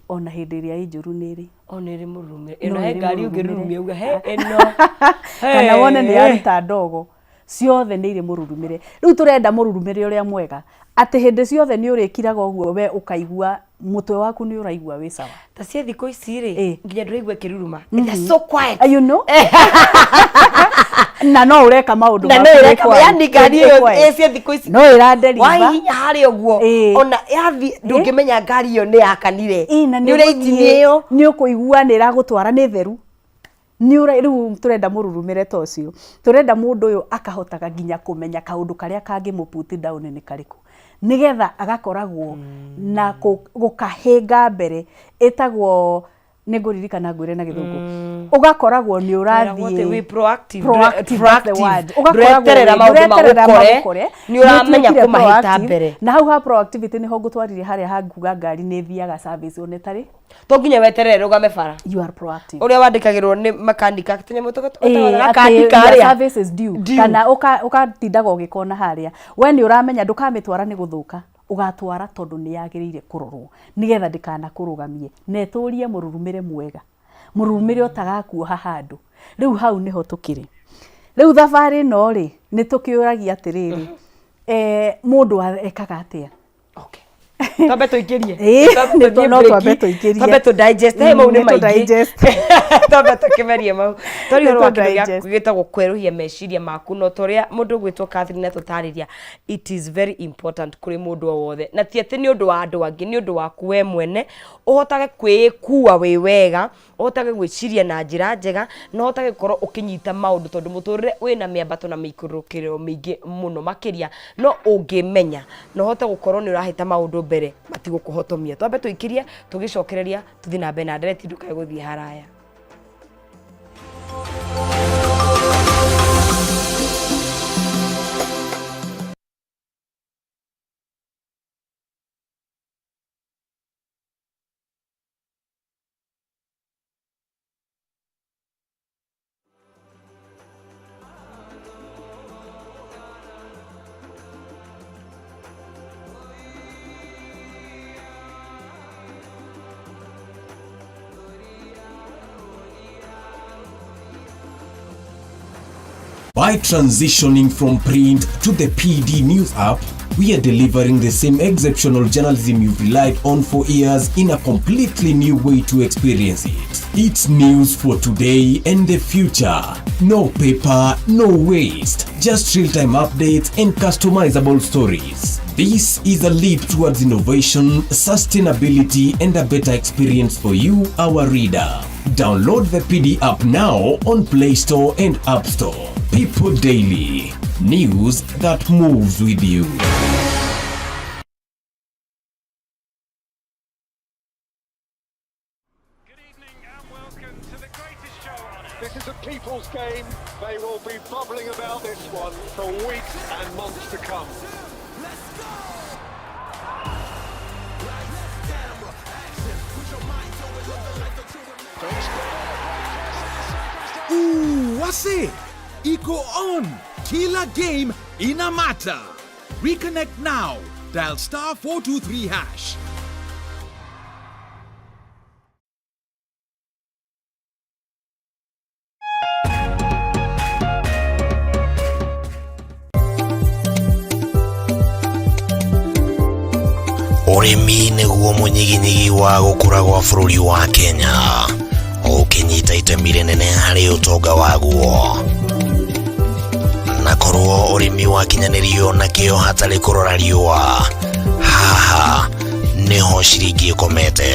Ona hĩndĩ ĩrĩa ĩ njũru nĩ ĩrĩ. O nĩ ĩrĩ mũrurumĩre. No Ĩno he ĩrĩ ngari mũrurumĩre. ũngĩrurumia uga he ĩno. Kana wone nĩ yaruta ndogo. Ciothe nĩ irĩ mũrurumĩre. Rĩu tũrenda mũrurumĩre ũrĩa mwega, atĩ hĩndĩ ciothe nĩ ũrĩkiraga ũguo we ũkaigua mũtwe waku nĩ ũraigua wĩ sawa. Ta cia thikũ ici rĩ, Ĩĩ. nginya ndũraigua ĩkĩruruma. They're so quiet. You know? Na no ũreka maũndũ Na no maku wĩ ĩreka quiet. yani ngari Wĩ ĩyo quiet. ĩ cia thikũ ici. No ĩra-deliver. Wahihinya harĩa ũguo Ĩĩ. ona yathi ndũngĩmenya ngari ĩyo nĩ yakanire. Ĩĩ, na Nĩ nĩ ũrĩa ũgũthiĩ- injini ĩyo. nĩ ũkũigua nĩ ĩragũtwara nĩ theru. Nĩ ũra rĩu tũrenda mũrurumĩre ta ũcio. Tũrenda mũndũ ũyũ akahotaga nginya kũmenya kaũndũ karĩa kangĩmũ put down nĩ karĩkũ. Nĩgetha agakoragwo na gũkahĩnga mbere. Ĩtagwo, nĩ ngũririkana ngwĩre na gĩthũngũ. Ũgakoragwo nĩ ũrathiĩ Wĩ proactive. Proactive, that's the word. Ũgakoragwo Ndũreterera maũndũ ndũreterera magũkore, magũkore, nĩ ũramenya nĩ ũtuĩkire kũmahĩta proactive. mbere. Na hau ha proactivity nĩho ngũtwarire harĩa ha nguga ngari nĩ ĩthiaga service ona ĩtarĩ. To nginya weterere rũgame bara. You are proactive. Ũrĩa wandĩkagĩrwo nĩ makanika tũnyamũ Ĩĩ, atĩ gakandika your harĩa. service is due. Due. Kana ũkatindaga ũgĩkona harĩa. We nĩ ũramenya ndũkamĩtwara nĩ gũthũka, ũgatwara tondũ nĩ yagĩrĩire kũrorwo nĩgetha ndĩkanakũrũgamie na ĩtũrie mũrurumĩre mwega, mũrurumĩre ũtagakuoha handũ. Rĩu hau nĩho tũkĩrĩ. Rĩu thabarĩ ĩno rĩ, nĩ tũkĩũragia atĩrĩrĩ, mũndũ ekaga atĩa? Okay. Twambe tũingĩrie. Ĩĩ, Twambe tũthiĩ no break. twambe tũingĩrie. Twambe tũ digest. He mau nĩ Nĩ tũ maingĩ. digest. Twambe tũkĩmerie mau. Twaria Nĩ ũhoro wa tũ kĩndũ gĩa digest. gĩtagwo kwerũhia meciria maku no ta ũrĩa mũndũ ũgwĩtwo Catherine atũtarĩria, it is very important kũrĩ mũndũ o wothe, na ti atĩ nĩ ũndũ wa andũ angĩ, nĩ ũndũ waku we mwene, ũhotage kwĩĩkua wĩ wega, ũhotage gwĩciria na njĩra njega, na ũhotage gũkorwo ũkĩnyita maũndũ tondũ mũtũrĩre wĩna mĩambato na mĩikũrũkĩro mĩingĩ mũno makĩria, no ũngĩmenya na ũhote gũkorwo nĩ ũrahĩta maũndũ mbere, matigũkũhotomia. Twambe tũikĩrie, tũgĩcokereria tũthiĩ na mbere na ndereti, ndũkae gũthiĩ haraya. By transitioning from print to the PD News app, we are delivering the same exceptional journalism you've relied on for years in a completely new way to experience it. It's news for today and the future. No paper, no waste. Just real-time updates and customizable stories. This is a leap towards innovation, sustainability, and a better experience for you, our reader. Download the PD app now on Play Store and App Store. People Daily. News that moves with you. Good evening and welcome to the greatest show on earth. This is a people's game. They will be bubbling about this one for weeks and months to come. Ooh, wase iko on. Kila game ina matter. Reconnect now. Dial star 423 hash. Ũrĩmi nĩguo mũnyiginyigi wa gũkũra gwa bũrũri wa Kenya, ũkĩnyita itemi rĩnene harĩ ũtonga waguo. Na korwo ũrĩmi wakinyanĩrio na kĩo hatarĩ kũrora riũa, haha nĩho ciringi ĩkomete.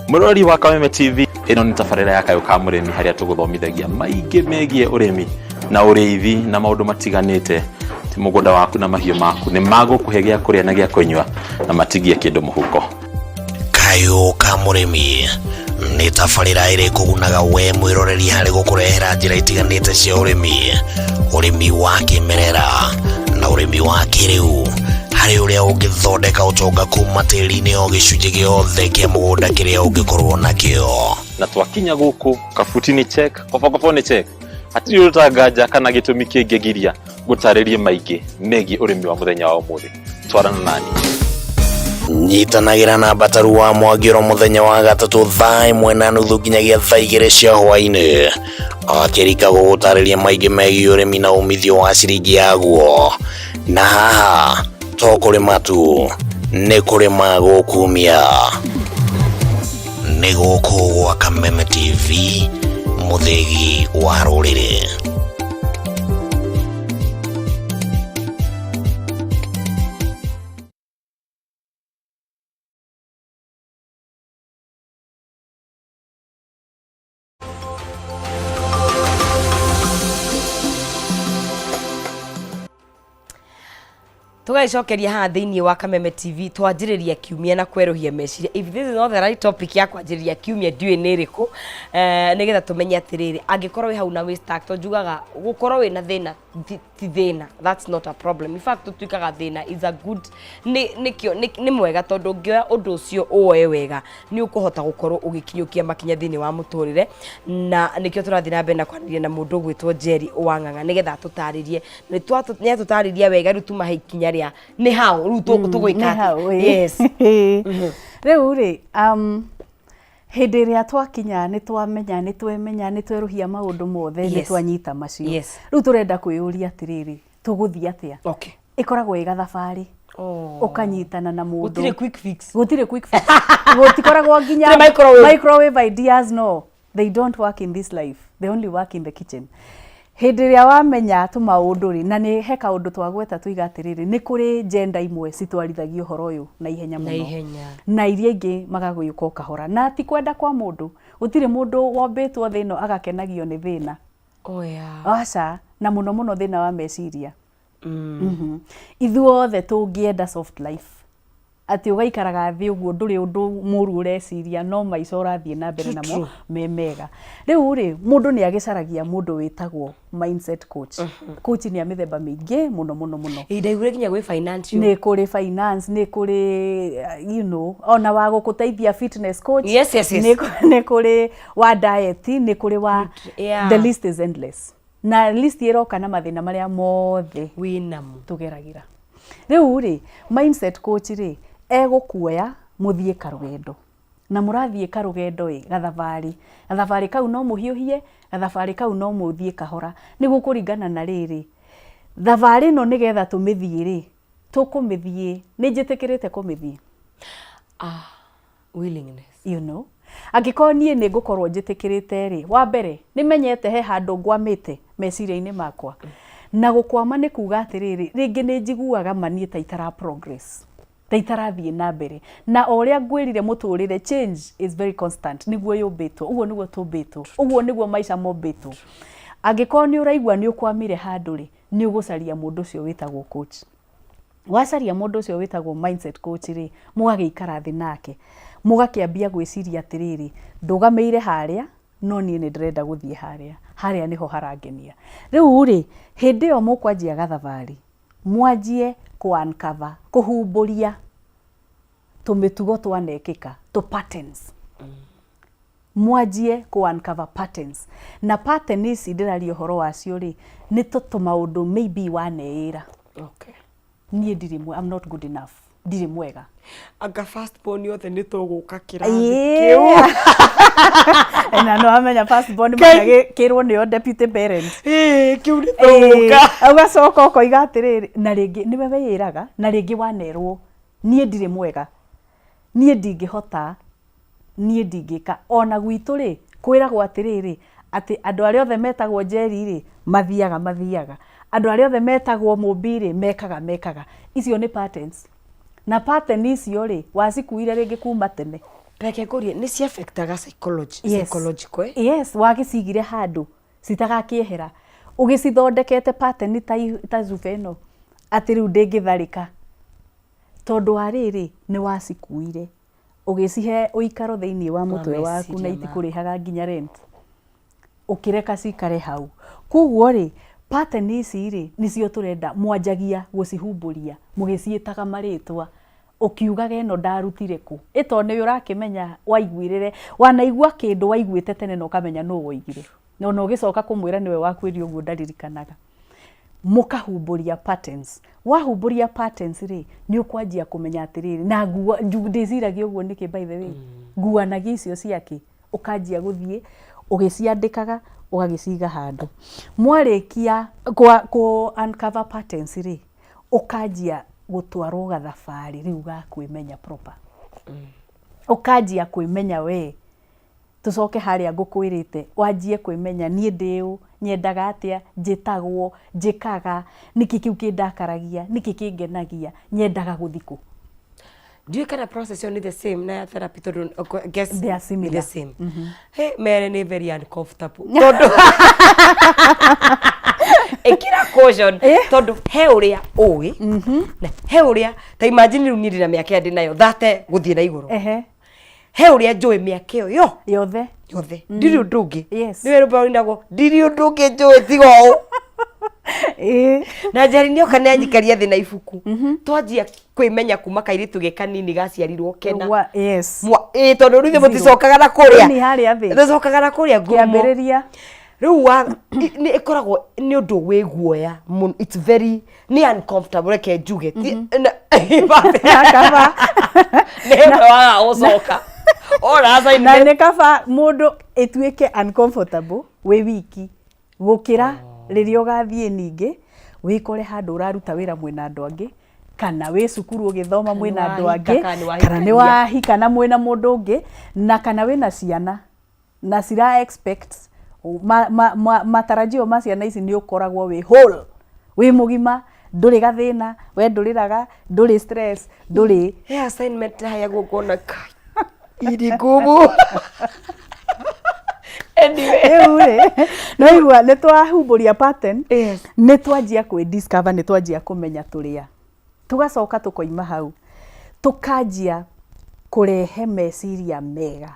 Mũrori wa Kameme TV, ĩno nĩ tabarĩra ya Kayũ ka Mũrĩmi harĩa tũgũthomithagia maingĩ megiĩ ũrĩmi na ũrĩithi na maũndũ matiganĩte. Ti mũgũnda waku na mahiũ maku nĩ magũkũhe gĩa kũrĩa na gĩa kũnyua na matigie kĩndũ mũhuko. Kayũ ka Mũrĩmi nĩ tabarĩra ĩrĩ kũgunaga we mwĩroreri harĩ gũkũrehera njĩra itiganĩte cia ũrĩmi, ũrĩmi wa kĩmerera na ũrĩmi wa kĩrĩu, harĩ ũrĩa ũngĩthondeka ũtonga kuma tĩri-inĩ o gĩcunjĩ gĩothe kĩa mũgũnda kĩrĩa ũngĩkorwo nakĩo. Na twakinya gũkũ kabuti nĩ check, kobokobo nĩ check. Hatirĩ ũndũ ta nganja kana gĩtũmi kĩngĩgiria ngũtarĩrie maingĩ megiĩ ũrĩmi wa mũthenya wa ũmũthĩ. Twarana nani. Nyitanagĩra na Mbataru wa Mwangĩro mũthenya wa gatatũ thaa ĩmwe na nuthu nginyagia thaa igĩrĩ cia hwaĩ-inĩ akĩrika gũgũtarĩria maingĩ megiĩ ũrĩmi na umithio wa ciringi yaguo na haha to kũrĩma tu nĩ kũrĩma gũkumia nĩ gũkũ gwa Kameme TV mũthĩgi wa rũrĩrĩ. Tũgagĩcokeria haha thĩinĩ wa Kameme TV twanjĩrĩria kiumia na kwerũhia meciria. If this is not the right topic ya kwanjĩrĩria kiumia, ndiũĩ nĩ ĩrĩkũ. Nĩgetha tũmenye atĩrĩrĩ, angĩkorwo wĩ hau na wĩ stuck, tondũ njugaga gũkorwo wĩna thĩna ti thĩna, that's not a problem. In fact, tũtuĩkaga thĩna is a good, nĩ nĩkĩo nĩ mwega, tondũ ũngĩoya ũndũ ũcio ũwoe wega, nĩ ũkũhota gũkorwo ũgĩkinyũkia makinya thĩinĩ wa mũtũrĩre. Na nĩkĩo tũrathiĩ na mbere na kwaranĩria na mũndũ ũgwĩtwo Jerry wa Ng'ang'a, nĩgetha atũtarĩrie. Nĩ atũtarĩria wega, rĩu tumahe ikinya rĩa nĩ hau rĩu tũgwĩka Nĩ hau, atĩa. ĩĩ. Yes. Rĩu rĩ, hĩndĩ ĩrĩa twakinya nĩ twamenya, nĩ twemenya, nĩ twerũhia maũndũ mothe, nĩ twanyita macio. Rĩu tũrenda kwĩyũria atĩrĩrĩ, tũgũthiĩ atĩa? Ĩkoragwo ĩ gathabarĩ. Ũkanyitana na mũndũ. Gũtirĩ quick fix. Gũtirĩ quick fix. Gũtikoragwo nginya Gũtirĩ microwave. Microwave ideas, no. They don't work in this life. They only work in the kitchen. Hĩndĩ ĩrĩa wamenya tũmaũndũ rĩ, na nĩ he kaũndũ twagweta tuiga atĩrĩrĩ, nĩ kũrĩ gender imwe citwarithagia ũhoro ũyũ na ihenya mũno. Na ihenya. Na iria ingĩ magagĩũka o kahora. Na ti kwenda kwa mũndũ. Gũtirĩ mũndũ wombĩtwo thĩ ĩno agakenagio nĩ thĩna. Oh yeah. Aca, na mũno mũno thĩna wa meciria. Ithuothe tũngĩenda soft life. Atĩ ũgaikaraga thĩ ũguo ndũrĩ ũndũ mũru ũreciria, no maica ũrathiĩ na mbere namo me mega. Rĩu rĩ, mũndũ nĩ agĩcaragia mũndũ wĩtagwo mindset coach. Coach nĩ a mĩthemba mĩingĩ mũno mũno mũno. Ĩ, ndaiguire nginya gwĩ financial. Nĩ kũrĩ finance, nĩ kũrĩ ona wa gũkũteithia fitness coach. Yes. Nĩ kũrĩ wa diet, nĩ kũrĩ wa the list is endless. Na list ĩroka na mathĩna marĩa mothe wĩnamo tũgeragĩra. Rĩu rĩ, mindset coach rĩ, egũkuoya mũthiĩ karũgendo. Na mũrathiĩ karũgendo ĩ, gathabarĩ. Gathabarĩ kau no mũhiũhie, gathabarĩ kau no mũthiĩ kahora. Nĩ gũkũringana na rĩrĩ, thabarĩ ĩno nĩgetha tũmĩthiĩ rĩ, tũkũmĩthiĩ, nĩ njĩtĩkĩrĩte kũmĩthiĩ. Willingness. Angĩkorwo niĩ nĩ ngũkorwo njĩtĩkĩrĩte rĩ, wa mbere, nĩ menyete he handũ ngwamĩte meciria-inĩ makwa. Na gũkwama nĩ kuga atĩrĩrĩ, rĩngĩ nĩ njiguaga ma niĩ ta itara progress, ta itarathiĩ na mbere. Na o ũrĩa ngwĩrire mũtũrĩre, change is very constant, nĩguo yũmbĩtwo, ũguo nĩguo tũmbĩtwo, ũguo nĩguo maica mombĩtwo. Angĩkorwo nĩ ũraigua nĩ ũkwamire handũ rĩ, nĩ ũgũcaria mũndũ ũcio wĩtagwo coach. Wacaria mũndũ ũcio wĩtagwo mindset coach rĩ, mũgagĩikara thĩ nake, mũgakĩambia gwĩciria atĩrĩrĩ, ndũgamĩire harĩa, no niĩ nĩ ndĩrenda gũthiĩ harĩa, harĩa nĩho harangenia. Rĩu rĩ, hĩndĩ ĩyo mũkwanjia gathabarĩ, mwanjie kũ uncover, kũhumbũria tũmĩtugo twanekĩka, tũ patterns. Mwanjie kũ uncover patterns. Na pattern ici ndĩraria ũhoro wacio rĩ, nĩ ta tũmaũndũ maybe waneĩra. Niĩ ndirĩ mwe, I'm not good enough. Ndirĩ mwega. Anga first born othe nĩ tũgũka kĩrathi kĩu. Na nĩ wamenya first born magĩkĩrwo nĩo deputy parent. Ĩĩ, kĩu nĩ tũgũka. Ũgacoka ũkoiga atĩrĩrĩ, na rĩngĩ nĩwe wĩĩraga, na rĩngĩ wanerwo, niĩ ndirĩ mwega, niĩ ndingĩhota, niĩ ndingĩka. Ona gwitũ rĩ, kwĩragwo atĩrĩrĩ, atĩ andũ arĩa othe metagwo Njeri rĩ, mathiaga mathiaga. Andũ arĩa othe metagwo Mũmbi rĩ, mekaga mekaga. Icio nĩ patterns. Na pattern icio rĩ, wacikuire rĩngĩ kuma tene. Reke ngũrie, nĩ ci affectaga psychology, Yes. psychological, eh? Yes, wagĩcigire handũ citagakĩehera. Ũgĩcithondekete pattern ta cuba ĩno, atĩ rĩu ndĩngĩtharĩka. Tondũ wa rĩrĩ, nĩ wacikuire. Ũgĩcihe ũikaro thĩinĩ wa mũtwe waku na itikũrĩhaga nginya rent. Ũkĩreka cikare hau. Koguo rĩ, pattern ici rĩ, nĩcio tũrenda mwanjagia gũcihumbũria mũgĩciĩtaga marĩtwa, ũkiugaga ĩno ndarutire kũ. Ĩ tondũ nĩwe ũrakĩmenya waiguĩrĩre, wanaigua kĩndũ waiguĩte tene na ũkamenya nũ woigire. Na ona ũgĩcoka kũmwĩra nĩwe wakwĩrire ũguo ndaririkanaga. Mũkahumbũria patterns. Wahumbũria patterns rĩ, nĩ ũkwanjia kũmenya atĩrĩrĩ, na nguo, ndĩciragia ũguo nĩkĩ by the way, nguanagia icio ciakĩ? Ũkanjia gũthiĩ ũgĩciandĩkaga ũgagĩciga handũ. Mwarĩkia kũ uncover patterns rĩ, ũkanjia gũtwarwo gathabarĩ rĩu ga kwĩmenya proper. Ũkanjia kwĩmenya we, tũcoke harĩa ngũkwĩrĩte, wanjie kwĩmenya niĩ ndĩ ũ, nyendaga atĩa, njĩtagwo, njĩkaga, nĩkĩ kĩu kĩndakaragia, nĩkĩ kĩngenagia, nyendaga gũthiĩ kũ. Ndiũĩ kana process ĩyo nĩ the same na ya therapy tondũ guess They are similar. nĩ the same. Hey, mere nĩ very uncomfortable tondũ ĩkĩra caution tondũ he ũrĩa ũĩ na he ũrĩa ta imagine rĩu niĩ ndĩna mĩaka ĩrĩa ndĩnayo thate gũthiĩ na igũrũ he ũrĩa njũĩ mĩaka ĩyo yo Yothe. Yothe ndirĩ ũndũ ũngĩ. Nĩwe rwĩmbo rũinagwo ndirĩ ũndũ ũngĩ njũĩ tiga ũũ. Na Njeri nĩoka nĩanyikaria thĩ na ibuku twanjia kwĩmenya kuma kairĩtu ge kanini gaciarirwo kena Ĩĩ, tondũ rĩu ithuĩ Zero. mũticokaga na kũrĩa. Ĩni harĩa thĩ. Tũcokaga na kũrĩa ngurumo. Kĩambĩrĩria. Rĩu wa nĩ ĩkoragwo nĩ ũndũ wĩ guoya mũno, it's very nĩ uncomfortable reke njuge. Kaba. Nĩ ĩmwe wagaga gũcoka ona Na assignment. nĩ kaba mũndũ ĩtuĩke uncomfortable wĩ wiki gũkĩra rĩrĩa ũgathiĩ ningĩ wĩkore handũ ũraruta wĩra mwĩna andũ angĩ kana wĩ cukuru ũgĩthoma mwĩna andũ wahika, angĩ kana nĩ kana nĩ wahikania. wahika na mwĩna mũndũ ũngĩ na kana wĩna ciana na cira expect matarajio ma ciana ici nĩ ũkoragwo wĩ whole, wĩ mũgima, ndũrĩ gathĩna, we ndũrĩraga, ndũrĩ stress, ndũrĩ He assignment heagwo ngona kai iri ngumu. Anyway. Rĩu rĩ, no igua nĩ twahumbũria pattern. Nĩ twanjia kwĩ discover, nĩ twanjia kũmenya tũrĩa tũgacoka tũkoima hau tũkanjia kũrehe meciria mega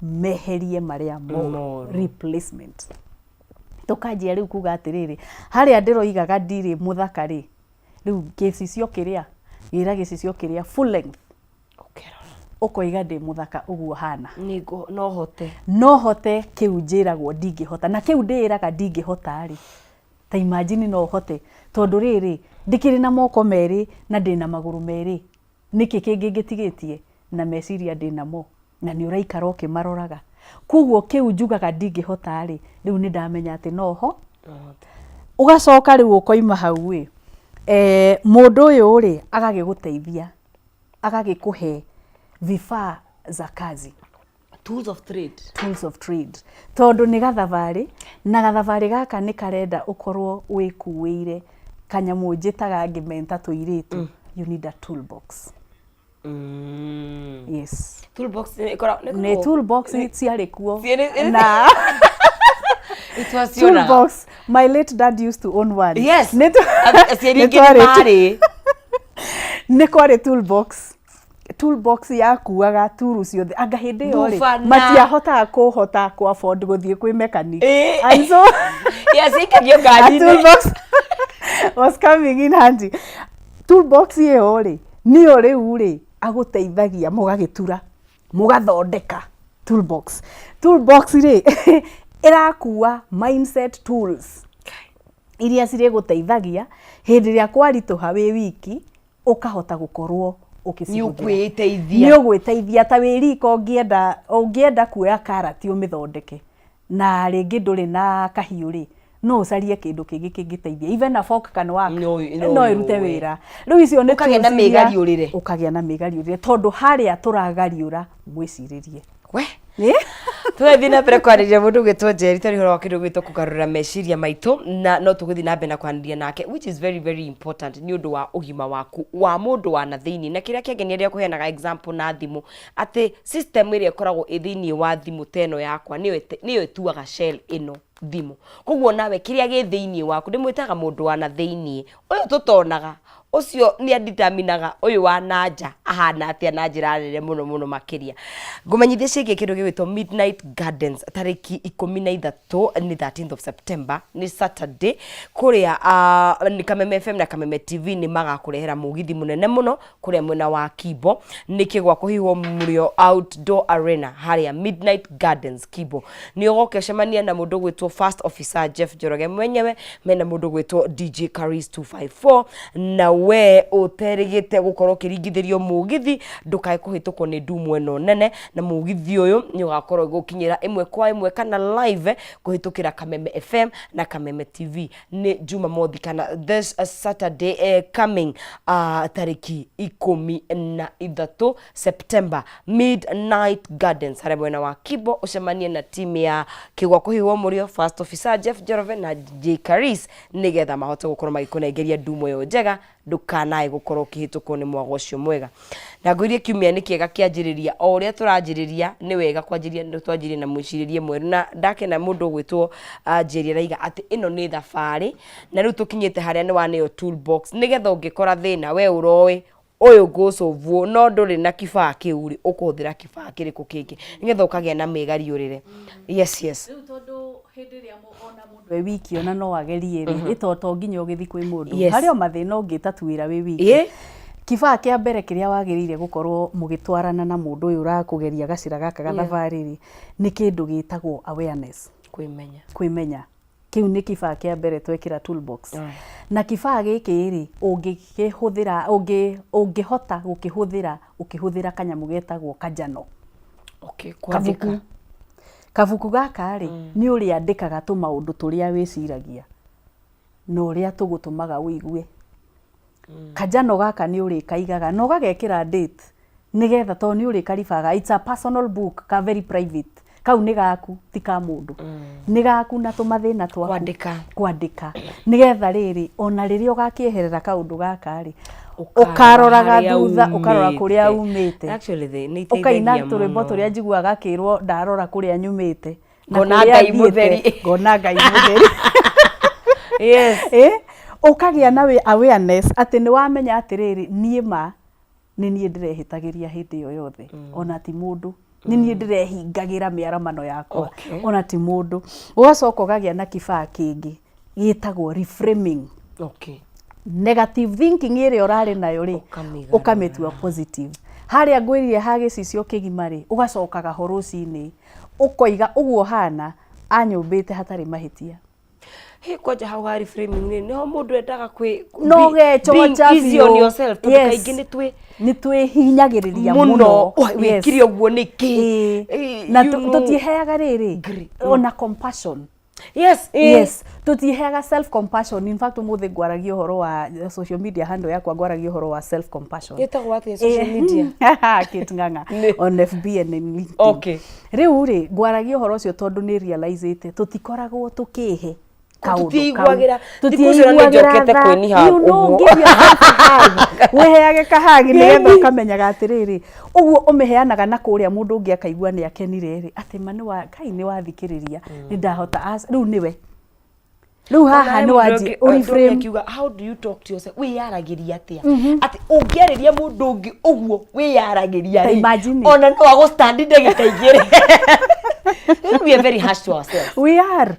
meherie marĩa moru. Moru. Replacement. Tũkanjia rĩu kuga atĩrĩrĩ, harĩa ndĩroigaga ndirĩ mũthaka rĩ, rĩu gĩcicio kĩrĩa gĩra gĩcicio kĩrĩa full length Ũkerora. Ũkoiga ndĩ mũthaka ũguo hana. No hote. No hote kĩu njĩragwo ndingĩhota na kĩu ndĩĩraga ndingĩhota rĩ, ta imagine no hote tondũ rĩrĩ ndĩkĩrĩ na moko merĩ na ndĩna magũrũ merĩ, nĩkĩ kĩngĩ ngĩtigĩtie na meciria ndĩnamo na nĩ ũraikara ũkĩmaroraga? Koguo kĩu njugaga ndingĩhota rĩ, rĩu nĩ ndamenya atĩ no ho. Ũgacoka rĩu ũkoima hau ĩ, mũndũ ũyũ rĩ agagĩgũteithia, agagĩkũhe vifaa za kazi. Tools of trade. Tools of trade, tondũ nĩ gathabarĩ na gathabarĩ gaka nĩ karenda ũkorwo wĩkuĩire kanyamũ njĩtaga ngĩmenta tũirĩtu, you need a toolbox. Yes. Toolbox nĩ ĩkoragwo Nĩ toolbox ciarĩ kuo na Itwacionaga. Toolbox, my late dad used to own one. Aciari Nĩ aingĩ nĩ marĩ. Nĩ kwarĩ toolbox, toolbox yakuaga turu ciothe anga hĩndĩ ĩyo rĩ Bubana. matiahotaga kũhota kũ afford gũthiĩ kwĩ mechanic. And so Yes, ikagio a ngari-inĩ. toolbox was coming in handy. Toolbox ĩyo rĩ nĩyo rĩu rĩ agũteithagia mũgagĩtura mũgathondeka toolbox. Toolbox rĩ ĩrakua mindset tools iria cirĩgũteithagia hĩndĩ ĩrĩa kwaritũha wĩ wiki ũkahota gũkorwo ũkĩcihũthĩra. Nĩ ũkwĩteithia. Nĩ ũgwĩteithia ta wĩ riko ũngĩenda kuoya karati ũmĩthondeke na rĩngĩ ndũrĩ na kahiũ rĩ, no ũcarie kĩndũ kĩngĩ kĩngĩteithia. Even a fork can work. No No ĩrute wĩra. Rĩu icio nĩ Ũkagĩa na tools iria mĩgariũrĩre. Ũkagĩa na mĩgariũrĩre tondũ harĩa tũragariũra mwĩcirĩrie. We. Tũrathiĩ na mbere kwarĩria mũndũ ũgwĩtwo Njeri twarĩ ũhoro wa kĩndũ gĩgwĩtwo kũgarũra meciria maitũ na no tũgũthiĩ na mbere na kwaranĩria nake, which is very very important nĩ ũndũ wa ũgima waku wa mũndũ wa na thĩinĩ. Na kĩrĩa kĩangenia rĩrĩa kũheanaga example na thimũ atĩ system ĩrĩa ĩkoragwo ĩ thĩinĩ wa thimũ ta ĩno yakwa nĩyo ĩtuaga shell ĩno thimũ. Koguo nawe kĩrĩa gĩ thĩinĩ waku ndĩmwĩtaga mũndũ wa na thĩinĩ ũyũ tũtonaga. Ũcio nĩ aditaminaga ũyũ wa na nja ahana atĩa na njĩra nene mũno mũno makĩria. Ngũmenyithie ciĩgiĩ kĩndũ gĩgwĩtwo Midnight Gardens tarĩki 13 nĩ 13th of September nĩ Saturday kũrĩa nĩ Kameme FM na Kameme TV nĩ magakũrehera mũgithi mũnene mũno kũrĩa mwena wa Kimbo nĩ kĩgwa kũhihwo mũrĩo Outdoor Arena harĩa Midnight Gardens Kimbo. Nĩ ũgoka ũcemania na mũndũ ũgwĩtwo First Officer Jeff Njoroge mwenyewe mena mũndũ ũgwĩtwo DJ Caris 254 na we ũterĩgĩte gũkorwo ũkĩringithĩrio mũgithi ndũkae kũhĩtũkwo nĩ ndumo ĩno nene na mũgithi ũyũ nĩ ũgakorwo ũgĩgũkinyĩra ĩmwe kwa ĩmwe kana live kũhĩtũkĩra Kameme FM na Kameme TV nĩ Jumamothi kana this Saturday coming tarĩki 13 September Midnight Gardens harĩa mwena wa Kibo ũcemanie na timu ya Kĩgwa kũhihwo mũrĩo First Officer Jeff Njoroge na J Karis nĩgetha mahote gũkorwo magĩkũnengeria ndumo ĩyo njega ndũkanae gũkorwo ũkĩhĩtũkwo nĩ mwago ũcio mwega. Na ngwĩrie kiumia nĩ kĩega kĩanjĩrĩria o ũrĩa tũranjĩrĩria nĩ wega kwanjĩrĩria nĩ twanjĩrĩrie na mwĩcirĩrie mwerũ na ndakena mũndũ ũgwĩtwo Njeri araiga atĩ ĩno nĩ thabarĩ na rĩu tũkinyĩte harĩa nĩ waneo toolbox nĩgetha ũngĩkora thĩna we ũroĩ ũyũ ngũcũvwo no ndũrĩ na kibaa kĩu rĩ ũkũhũthĩra kibaa kĩrĩkũ kĩngĩ nĩgetha ũkagĩa na mĩgariũrĩre. Yes, yes. Rĩu tondũ hĩndĩ ĩrĩa ona mũndũ e wiki ona no agerie rĩ, ĩ to nginya ũgĩthiĩ kwĩ mũndũ. Harĩ o mathĩna ũngĩtatuĩra wĩ wiki. Kibaa kĩa mbere kĩrĩa wagĩrĩire gũkorwo mũgĩtwarana na mũndũ ũyũ ũrakũgeria gacĩra gaka ga thabarĩ rĩ, nĩ kĩndũ gĩtagwo awareness. Kwĩmenya. Kwĩmenya. Kĩu nĩ kibaa kĩa mbere twekĩra toolbox. Na kibaa gĩkĩ rĩ, ũngĩkĩhũthĩra, ũngĩhota gũkĩhũthĩra ũkĩhũthĩra kanyamũ getagwo kanjano. Okay, kwandĩka. Kabuku. Kabuku gaka rĩ, nĩ ũrĩandĩkaga tũmaũndũ tũrĩa wĩciragia na ũrĩa tũgũtũmaga ũigue. Kanjano gaka nĩ ũrĩkaigaga na ũgagekĩra date nĩgetha tondũ nĩ ũrĩkaribaga it's a personal book ka very private kau nĩ gaku ti ka mũndũ nĩ gaku na tũmathĩna twaku Kwandĩka. kwandĩka nĩgetha rĩrĩ ona rĩrĩa ũgakĩeherera kaũndũ gaka rĩ Ũkaroraga ũkaroraga harĩa thutha ũkarora kũrĩa umĩte. umĩte Actually, nĩ ũkaina iteithagia tũrwĩmbo mũno. tũrĩa njiguaga akĩrwo ndarora kũrĩa nyumĩte na Ngona kũrĩa Ngai thiĩte, mũtheri. ngona Ngai mũtheri. Yes. Ĩ, ũkagĩa na awareness atĩ nĩ wamenya atĩrĩrĩ niĩ ma nĩ niĩ ndĩrehĩtagĩria hĩndĩ ĩyo yothe ona ti mũndũ nĩ niĩ ndĩrehingagĩra mĩaramano yakwa ona ti mũndũ. Ũgacoka ũkagĩa na kibaa kĩngĩ gĩtagwo reframing. Negative thinking ĩrĩa ũrarĩ nayo rĩ, Ũkamĩgarũra. ũkamĩtua positive. Harĩa ngwĩrire ha gĩcicio kĩgima rĩ, ũgacokaga ho rũcinĩ ũkoiga ũguo hana anyũmbĩte hatarĩ mahĩtia. Hĩ, kwanja hau ha reframing rĩ, nĩho mũndũ endaga kwĩ No being ũgecoca easy on biũ. yourself, tondũ Yes. kaingĩ nĩ twĩ Nĩ twĩhinyagĩrĩria mũno. mũno. Oi, wĩkire ũguo nĩkĩ? Ĩĩ. Ĩĩ, Na you know. tũtiheaga rĩrĩ Ngri. ona compassion. Yes, ĩĩ. Yes, tũtiheaga self compassion. In fact ũmũthĩ ngwaragia ũhoro wa social media handle yakwa ngwaragia ũhoro wa self compassion. Ĩtagwo atĩa social media? Kate Ng'ang'a Nĩ. on FB and in LinkedIn. Rĩu rĩ ngwaragia ũhoro ũcio tondũ nĩ realize-ĩte tũtikoragwo tũkĩhe kaũndũ kau. Tũtiiguagĩra- thikũ icio nĩ Tũtiiguagĩra njokete tha. kwĩniha You know, ũguo. give yourself a hug. Wĩheage kahagi nĩgetha ũkamenyaga atĩrĩrĩ ũguo ũmĩheanaga na kũrĩa mũndũ ũngĩ akaigua nĩ akenire rĩ atĩ ma nĩ wa Ngai nĩ wathikĩrĩria nĩ ndahota rĩu nĩwe rĩu haha nĩ wanjia ũreframe akiuga how do you talk to yourself wĩyaragĩria atĩa atĩ ũngĩarĩria mũndũ ũngĩ ũguo wĩyaragĩria Ta rĩ imagine. ona no agũstand ndagĩka igĩrĩ we are very harsh to ourselves we are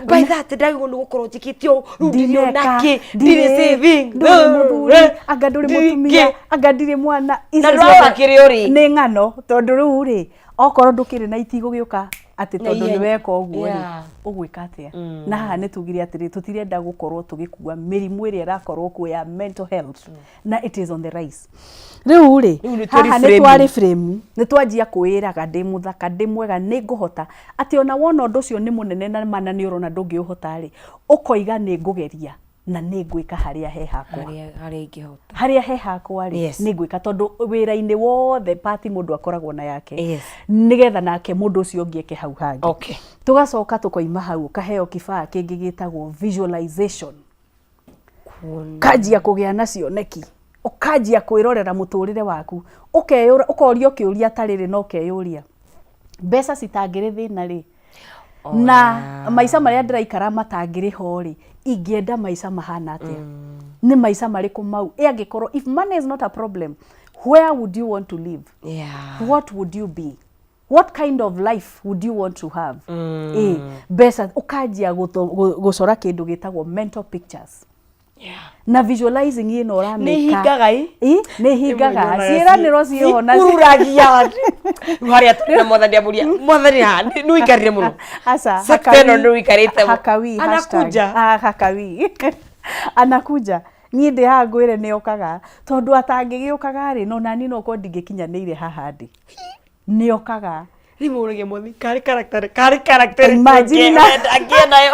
by that ndagĩrĩirwo nĩ gũkorwo njĩkĩte ũũ rĩu ndirĩ ona Ndineka, kĩ ndirĩ saving ndũrĩ mũthuri anga ndũrĩ ndirĩ mũtumia kĩ. anga ndirĩ mwana Icio Na ndũrona ciothe kĩrĩa ũrĩ. nĩ ng'ano tondũ rĩu rĩ okorwo ndũkĩrĩ na itigũgĩũka atĩ Na tondũ nĩ ihenya. weka ũguo rĩ ũgwĩka atĩa na haha nĩ tugire atĩrĩ tũtirenda gũkorwo tũgĩkua mĩrimũ ĩrĩa ĩrakorwo kuo ya mental health na it is on the rise. Rĩu rĩ Rĩu nĩ haha nĩ tũreframe. twarĩ frame nĩ twanjia kwĩĩraga ndĩ mũthaka ndĩ mwega nĩ ngũhota atĩ ona wona ũndũ ũcio nĩ mũnene na mana nĩ ũrona ndũngĩũhota rĩ ũkoiga nĩ ngũgeria na nĩ ngwĩka harĩa he hakwa. Harĩa harĩa ingĩhota. Harĩa he hakwa rĩ nĩ ngwĩka tondũ wĩra-inĩ wothe part mũndũ akoragwo na yake nĩgetha nake mũndũ ũcio ũngĩ eke hau hangĩ. Tũgacoka tũkoima hau ũkaheo kibaa kĩngĩ gĩtagwo visualization. Ũkanjia kũgĩa na cioneki, ũkanjia kwĩrorera mũtũrĩre waku, ũkorio kĩũria ta rĩrĩ na ũkeyũria, mbeca citangĩrĩ thĩna rĩ, Na maica marĩa ndĩraikara matangĩrĩ ho rĩ, ingĩenda maica mahana atĩa? Nĩ maica marĩkũ mau? Ĩ angĩkorwo if money is not a problem, where would you want to live? What would you be? What kind of life would you want to have? Ĩ mbeca ũkanjia gũcora kĩndũ gĩtagwo mental pictures. Na visualizing ĩno ũramĩka. Nĩ ihingaga ĩ? Ĩ, nĩ ihingaga. Ciĩranĩro ciĩho na Cikururagia rĩu harĩa tũrĩ na mwathani amũria mwathani haha nĩ ũikarire mũno. Aca, Sector ĩno nĩ ũikarĩte mũno. Hakawi, hashtag. Anakuja. Ah, hakawi. Anakuja. Niĩ ndĩ haha ngwĩre nĩ okaga tondũ atangĩgĩũkaga rĩ, no nani no korwo ndingĩkinyanĩire haha ndĩ. Nĩ okaga. Rĩmwe ũragia mwathani karĩ character karĩ character Imagine angĩe nayo.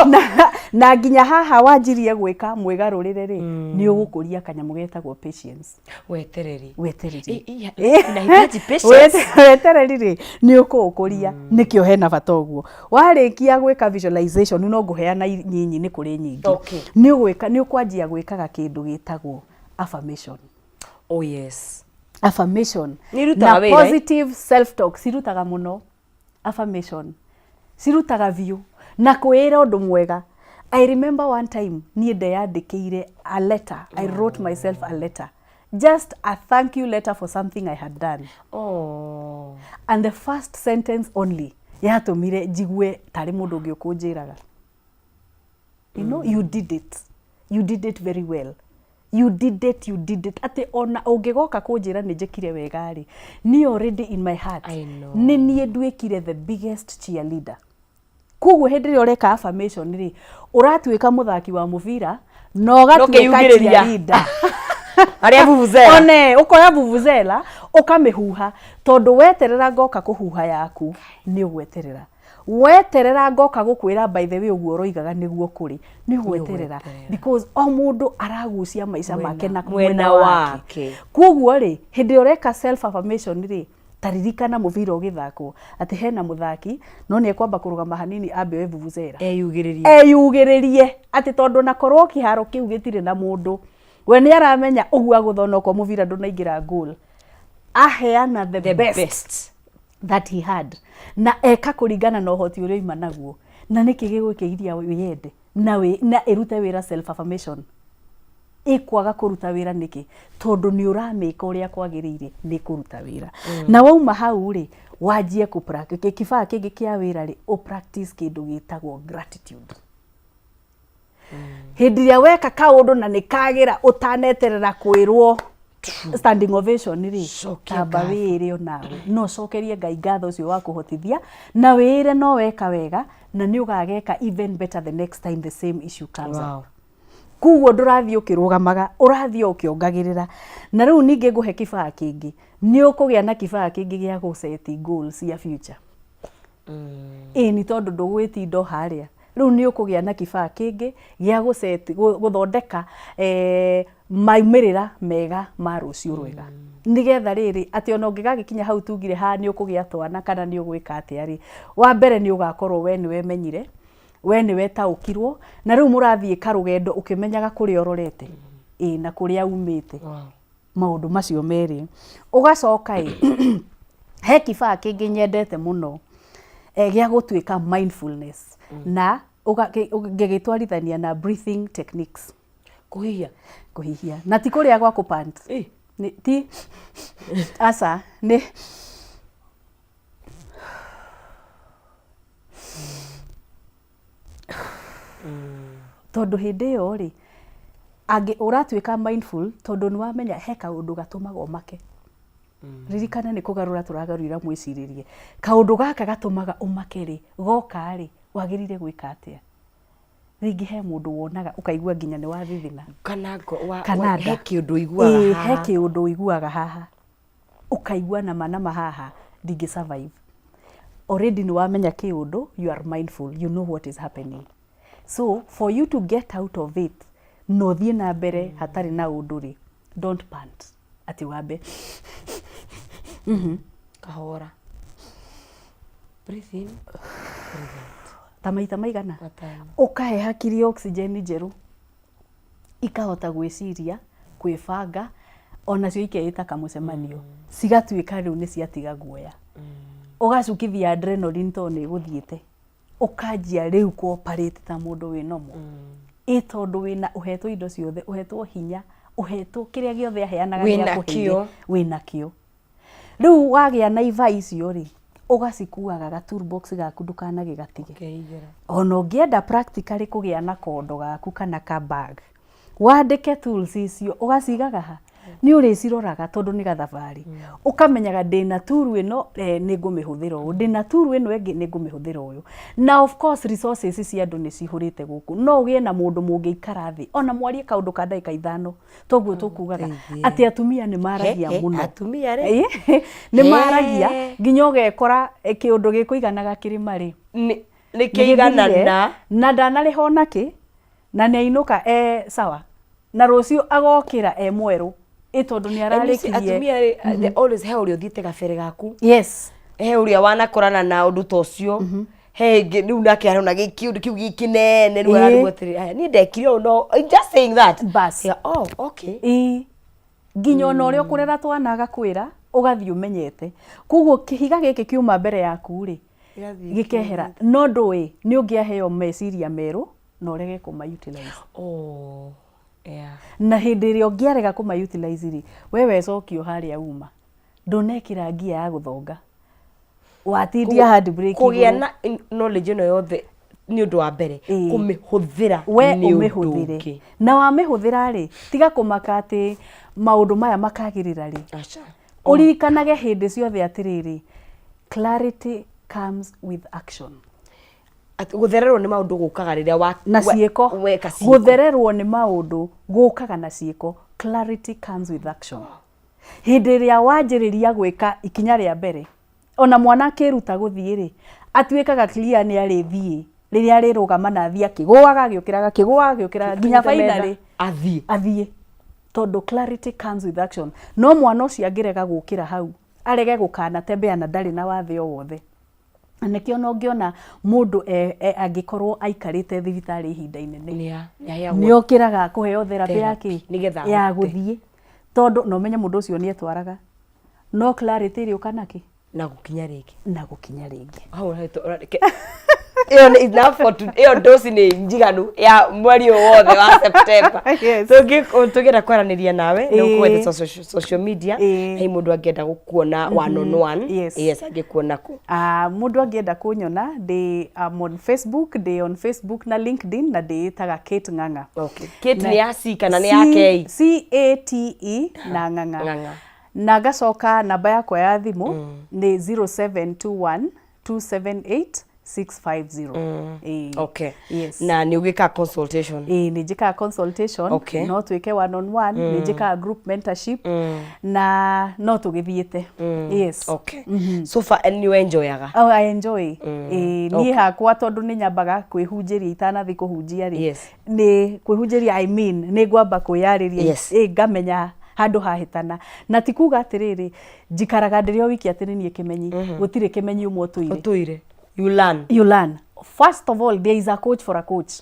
Na nginya haha wanjirie gwĩka mwĩgarũrĩre rĩ, nĩ ũgũkũria kanyamũ getagwo patience. Wetereri. Wetereri. Inahitaji patience. Wetereri rĩ, nĩ ũkũũkũria, nĩkĩo hena bata ũguo. Warĩkia gwĩka visualization, no ngũheana nyinyi, nĩ kũrĩ nyingĩ. Nĩ ũgwĩka, nĩ ũkwanjia gwĩkaga kĩndũ gĩtagwo affirmation. Oh yes. Affirmation. Nĩ irutaga Na wĩra, eh? positive self talk cirutaga mũno. Affirmation cirutaga biũ na kwĩĩra ũndũ mwega. I remember one time niĩ ndeyandĩkĩire a letter. I wrote myself a letter. Just a thank you letter for something I had done. Oh. And the first sentence only yatũmire njigue tarĩ mũndũ ũngĩ ũkũnjĩraga. You know, you did it. You did it very well. You did it, you did it. Atĩ ona ũngĩgoka kũnjĩra nĩ njĩkire wega rĩ, niĩ already in my heart, I know. nĩ niĩ nduĩkire the biggest cheerleader. Koguo hĩndĩ ĩrĩa ũreka affirmation rĩ, ũratuĩka mũthaki wa mũbira na ũgatuĩka ũkeyugĩrĩria. cheerleader. Arĩa vuvuzela. One, ũkoya vuvuzela ũkamĩhuha tondũ weterera ngoka kũhuha yaku nĩ ũgweterera. Weterera ngoka gũkwĩra by the way ũguo ũroigaga nĩguo kũrĩ, nĩ ũgweterera because o mũndũ aragucia maica make na Mwena mwena wake. wake. Koguo rĩ, hĩndĩ ĩrĩa ũreka self affirmation rĩ, ta ririkana mũbira ũgĩthakwo atĩ hena mũthaki no nĩ ekwamba kũrũgama hanini ambe oe vuvuzela. Eyugĩrĩrie. Eyugĩrĩrie atĩ tondũ na korwo kĩharo kĩu gĩtirĩ na mũndũ, we nĩ aramenya ũguo agũtha onokorwo mũbira ndũnaingĩra goal. Aheana the, The best, best. that he had na eka kũringana na ũhoti ũrĩa oima naguo. Na nĩkĩ gĩgũkĩgiria wĩyende na na ĩrute wĩra self affirmation? Ĩkwaga kũruta wĩra nĩkĩ? Tondũ nĩ ũramĩka ũrĩa kwagĩrĩire nĩ kũruta wĩra. Na wauma hau rĩ, wanjie kũ kĩbaa kĩngĩ kĩa wĩra rĩ, ũ practice kĩndũ gĩtagwo gratitude. Hĩndĩ ĩrĩa weka kaũndũ na nĩ kagĩra ũtaneterera kwĩrwo standing ovation rĩ, Cokia tamba ngatho. wĩĩre onawe no ũcokerie Ngai ngatho ũcio wa kũhotithia na wĩĩre no weka wega na nĩ ũgageka even better the next time the same issue comes up. Wow. Koguo ndũrathiĩ ũkĩrũgamaga, ũrathiĩ o ũkĩongagĩrĩra. Na rĩu ningĩ ngũhe kĩbaa kĩngĩ, nĩ ũkũgĩa na kĩbaa kĩngĩ gĩa gũ set goals cia future. Ĩĩ nĩ tondũ ndũgwĩtinda o harĩa. Rĩu nĩ ũkũgĩa na kĩbaa kĩngĩ gĩa gũ set, gũthondeka maumĩrĩra mega ma rũciũ rwega. Nĩgetha rĩrĩ, atĩ ona ũngĩgagĩkinya hau tugire haha nĩ ũkũgĩa twana kana nĩ ũgwĩka atĩa rĩ, wa mbere nĩ ũgakorwo we nĩ wemenyire, we nĩ wetaũkirwo, na rĩu mũrathiĩ karũgendo ũkĩmenyaga kũrĩa ũrorete, ĩĩ na kũrĩa umĩte. Maũndũ macio merĩ. Ũgacoka ĩ, he kĩbaa kĩngĩ nyendete mũno, gĩa gũtuĩka mindfulness na ngĩgĩtwarithania na breathing techniques. Kũhihia? Kũhihia. Na ti kũrĩa gwa kũ pant. Nĩ, ti, aca, nĩ Tondũ hĩndĩ ĩyo rĩ, angĩ ũratuĩka mindful tondũ nĩ wamenya he kaũndũ gatũmaga ũmake. Ririkana nĩ kũgarũra tũragarũra mwĩcirĩrie. Kaũndũ gaka gatũmaga ũmake rĩ, goka rĩ, wagĩrĩire gwĩka atĩa? Rĩngĩ he mũndũ wonaga ũkaigua nginya nĩ wathithina. Kana ngo, wa, Kana wa, nda. he kĩũndũ ũiguaga Ĩĩ, haha. he kĩũndũ ũiguaga haha. Ũkaigua nama nama haha ndingĩ survive. Already nĩ wamenya kĩũndũ, you are mindful, you know what is happening. So for you to get out of it, na ũthiĩ na mbere hatarĩ na ũndũ rĩ, don't pant. Atĩ wambe. Kahora. Breathe in, breathe out. Ta maita maigana? Matano. Ũkahe hakiri oxygen njerũ. Ikahota gwĩciria, kwĩbanga, onacio ikeĩta kamũcemanio. Cigatuĩka rĩu nĩ ciatiga guoya. Ũgacukithia adrenaline tondũ nĩ ĩgũthiĩte. Ũkanjia rĩu kũ operate ta mũndũ wĩ normal. Ĩ tondũ wĩna ũhetwo indo ciothe, ũhetwo hinya, ũhetwo kĩrĩa gĩothe aheanaga Wĩna nĩakũheire, kĩo. wĩna kĩo. Rĩu wagĩa na iba icio rĩ, ũgacikuaga ga toolbox gaku ndũkanagĩgatige. Ũkeigĩra. Ona ũngĩenda practically kũgĩa na kondo gaku kana ka bag, wandĩke tools icio ũgacigaga ha? Nĩ ũrĩciroraga tondũ nĩ gathabarĩ. Ũkamenyaga ndĩna tool ĩno eh, nĩ ngũmĩhũthĩra ũũ, ndĩna tool ĩno ĩngĩ nĩ ngũmĩhũthĩra ũyũ. Na of course resources cia andũ nĩ cihũrĩte gũkũ. No ũgĩe na mũndũ mũngĩikara thĩ ona mwarie kaũndũ ka ndagĩka ithano toguo tũkugaga atĩ atumia nĩ maragia He, he, mũno. atumia rĩ. Nĩ maragia He. nginya ũgekora eh, kĩũndũ gĩkũiganaga kĩrĩma rĩ Nĩ kĩiganana. na ndanarĩha ona kĩ na nĩ ainũka e sawa na rũciũ agokĩra e mwerũ ĩ tondũ nĩ And you see, ararĩkirie atumia rĩ, they always he ũrĩa ũthiĩte gabere gaku yes he ũrĩa wanakorana na ũndũ ta ũcio he ĩngĩ rĩu nake arona gĩkĩ ũndũ kĩu gĩkĩnene rĩu Ĩĩ. ararigwo atĩrĩ "Aya, niĩ ndekire ũũ no I'm just saying that Bas. Yeah, oh okay ĩĩ nginya ona ũrĩa ũkũrera twana agakwĩra ũgathiĩ ũmenyete koguo kĩhiga gĩkĩ kiuma mbere yaku rĩ Gĩgathiĩ gĩkehera no ndũĩ nĩ ũngĩaheo meciria merũ na ũrege kũma utilize oh yeah na hĩndĩ ĩrĩa ũngĩarega kũma utilize rĩ we wecokio harĩa uma ndũnekĩra ngia ya gũthonga watindia handbrake kũgĩa igũrũ. na knowledge ĩno yothe nĩ ũndũ wa mbere Ĩĩ. kũmĩhũthĩra we nĩ ũndũ ũmĩhũthĩre ũngĩ. na wamĩhũthĩra rĩ tiga kũmaka atĩ maũndũ maya makagĩrĩra rĩ Aca. ũririkanage hĩndĩ ciothe atĩrĩrĩ clarity comes with action Atĩ gũthererwo nĩ maũndũ gũkaga rĩrĩa wa na we- ciĩko weka ciĩko. gũthererwo nĩ maũndũ gũkaga na ciĩko clarity comes with action hĩndĩ ĩrĩa wanjĩrĩria gwĩka ikinya rĩa mbere ona mwana akĩruta gũthiĩ rĩ atuĩkaga clear nĩ arĩthiĩ rĩrĩa arĩrũgama na athiĩ akĩgũaga agĩũkĩraga akĩgũaga agĩũkĩraga nginya Akinyĩte metha, finally athiĩ athiĩ tondũ clarity comes with action no mwana ũcio angĩrega gũkĩra hau arege gũkanatembea na ndarĩ na wathe o wothe na nĩkĩo ona ũngĩona mũndũ e, e, angĩkorwo aikarĩte thibitarĩ ihinda inene Nĩa- nĩaheagwo nĩ okĩraga kũheo therapy ya Therapy, kĩ nĩgetha ya ahote. gũthiĩ tondũ na ũmenye mũndũ ũcio nĩ etwaraga no clarity ĩrĩũka nakĩ na gũkinya rĩngĩ na gũkinya rĩngĩ hau ũrahetwo- ũra- ĩyo nĩ enough for today. Ĩyo dosi nĩ njiganu ya mweri ũyũ wothe wa September. Yes. Tũngĩenda kwaranĩria nawe nĩ Ĩĩ. ũkũwethe social, social media Ĩĩ. hei mũndũ angĩenda gũkuona one on one Yes. yes angĩkuona kũ Ah, mũndũ angĩenda kũnyona ndĩ I'm on Facebook ndĩ on Facebook na LinkedIn na ndĩĩtaga Kate Ng'ang'a okay. Kate Na- nĩ ya C kana nĩ ya K C A T E na Ng'ang'a Ng'ang'a. na ngacoka namba yakwa ya thimũ nĩ 0721 278 650 Ĩĩ. okay Yes. na nĩ ũgĩkaga consultation Ĩĩ nĩ njĩkaga consultation Okay. no twĩke one on one nĩ njĩkaga group mentorship na no tũgĩthiĩte yes okay so far nĩ enjoyaga Oh, I enjoy. Ĩĩ, niĩ Okay. hakwa tondũ nĩ nyambaga kwĩhunjĩria itanathiĩ kũhunjia rĩ Yes. nĩ kwĩhunjĩria I mean nĩ ngwamba kwĩyarĩria Yes. ĩ ngamenya handũ hahĩtana na ti kuga atĩrĩrĩ njikaraga ndĩrĩ o wiki atĩ nĩ niĩ kĩmenyi gũtirĩ kĩmenyi ũmwe ũtũire ũtũire you learn you learn first of all there is a coach for a coach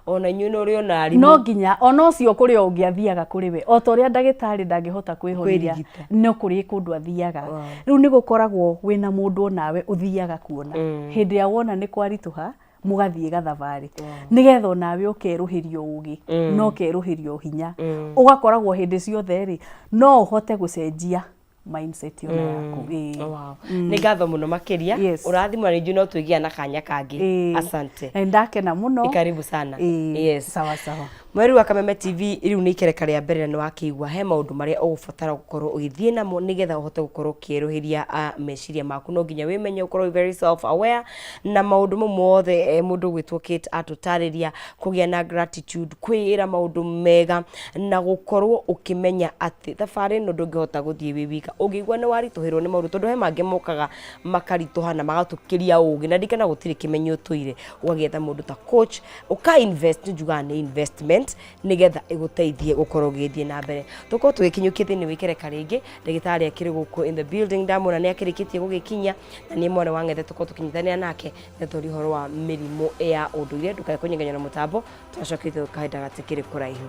ona inyuĩ no ũrĩ ona arimũ no nginya ona ũcio kũrĩ o ũngĩ athiaga kũrĩ we o ta ũrĩa ndagĩtarĩ ndangĩhota kwĩhonia Kwĩrigita. no kũrĩ kũndũ athiaga rĩu nĩ gũkoragwo wĩna mũndũ onawe ũthiaga kuona hĩndĩ ĩrĩa wona nĩ kwaritũha mũgathiĩ gathabarĩ nĩgetha onawe ũkerũhĩrio ũgĩ na ũkerũhĩrio hinya ũgakoragwo hĩndĩ ciothe rĩ no ũhote gũcenjia mindset ona yaku Ĩĩ. Wow. Nĩ ngatho mũno makĩria Yes. ũrathimwo na ithuĩ no twĩgĩa na kanya kangĩ Ĩĩ. asante Na nĩndakena mũno karibu sana Ĩĩ. yes sawa sawa mweri wa Kameme TV rĩu nĩ ikereka rĩa mbere na nĩ wakĩigua he maũndũ marĩa ũgũbatara gũkorwo ũgĩthiĩ namo nĩgetha ũhote gũkorwo ũkĩerũhĩria ah, meciria maku no nginya wĩmenye ũkorwo wĩ very self aware na maũndũ mau mothe eh, mũndũ ũgwĩtwo Kate atũtarĩria kũgĩa na gratitude kwĩĩra maũndũ mega na gũkorwo ũkĩmenya atĩ thabarĩ ĩno ndũngĩhota gũthiĩ wĩ wika ũngĩigua nĩ waritũhĩrwo nĩ maũndũ tondũ he mangĩ mokaga makaritũha na magatũkĩria ũgĩ na ndikana gũtirĩ kĩmenyo ũtũire ũgagĩetha mũndũ ta coach ũka invest njugaga nĩ investment nĩgetha ĩgũteithie gũkorwo ũgĩthiĩ na mbere tũkorwo tũgĩkinyũkia thĩinĩ wa ikereka rĩngĩ ndagĩtarĩ akĩrĩ gũkũ in the building ndamwona nĩ akĩrĩkĩtie gũgĩkinya na niĩ mwana wa ng'ethe tũkorwo tũkĩnyitanĩra nake na tũri ũhoro wa mĩrimũ ya ũndũire ndũkae kũnyegenya na mũtambo twacokete kahinda gatikĩrĩ kũraihu.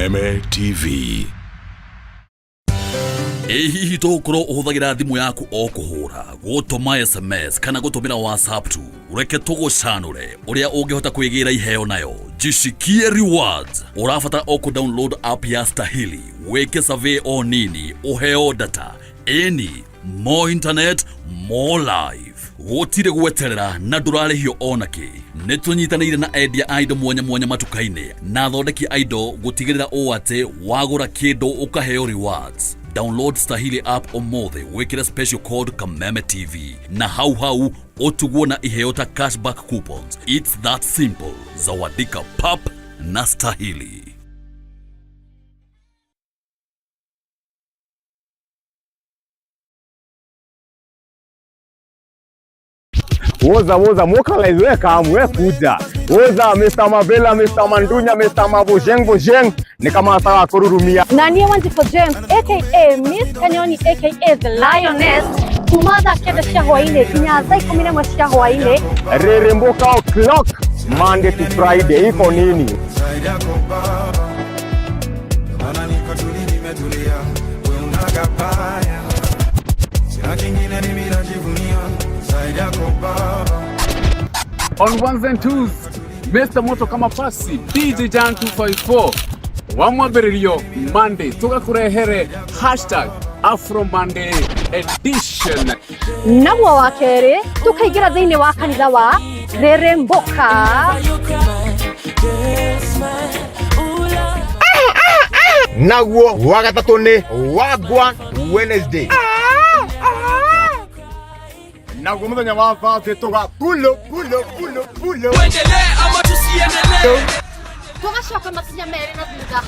Kameme TV. Ĩ hihi tũgũkorwo ũhũthagĩra thimũ yaku o kũhũra, gũtũma SMS kana gũtũmĩra WhatsApp tu? Reke tũgũcanũre ũrĩa ũngĩhota kwĩgĩra iheo nayo. Jishikie rewards. Ũrabatara o kũ download app ya Stahili, wĩke survey o nini, ũheo data. Ĩni, more internet, more life. Gũtirĩ gweterera na ndũrarĩhio ona kĩ. Nĩ tũnyitanĩire na endia a indo mwanya mwanya matuka-inĩ na athondeki a indo gũtigĩrĩra ũũ atĩ wagũra kĩndũ ũkaheo rewards. Download Stahili app ũmũthĩ, wĩkĩre special code Kameme TV na hau hau ũtugwo na iheo ta cashback coupons. It's that simple. Zawadika pap na Stahili. Woza woza mokalize, we kam, we kuja. Woza Mr. Mavela, Mr. Mandunya, Mr. Mabojeng Bojeng ni kama nataka kururumia. Na niĩ Wanjikũ James aka Miss Kanyoni aka The Lioness, kuma thaa 9 cia hwainĩ nginya thaa 11 cia hwainĩ. Reremboka o'clock, Monday to Friday, iko nini? Zaidi yako baba, maana niko tuli, nimetulia, we unagabaya, sina kingine mimi najivunia zaidi yako baba. On ones and twos, Mr. Moto kama pasi DJ Jan 254 wa mwambĩrĩrio Monday tũgakũrehere #AfroMonday edition. Naguo wa kerĩ tũkaingĩra thĩinĩ wa kanitha wa Reremboka. Naguo wa gatatũ nĩ Wagwan Wednesday. Naguo mũthenya wa Thursday tũga pulo pulo pulo pulo. Tũgacoka makinya merĩ na thutha.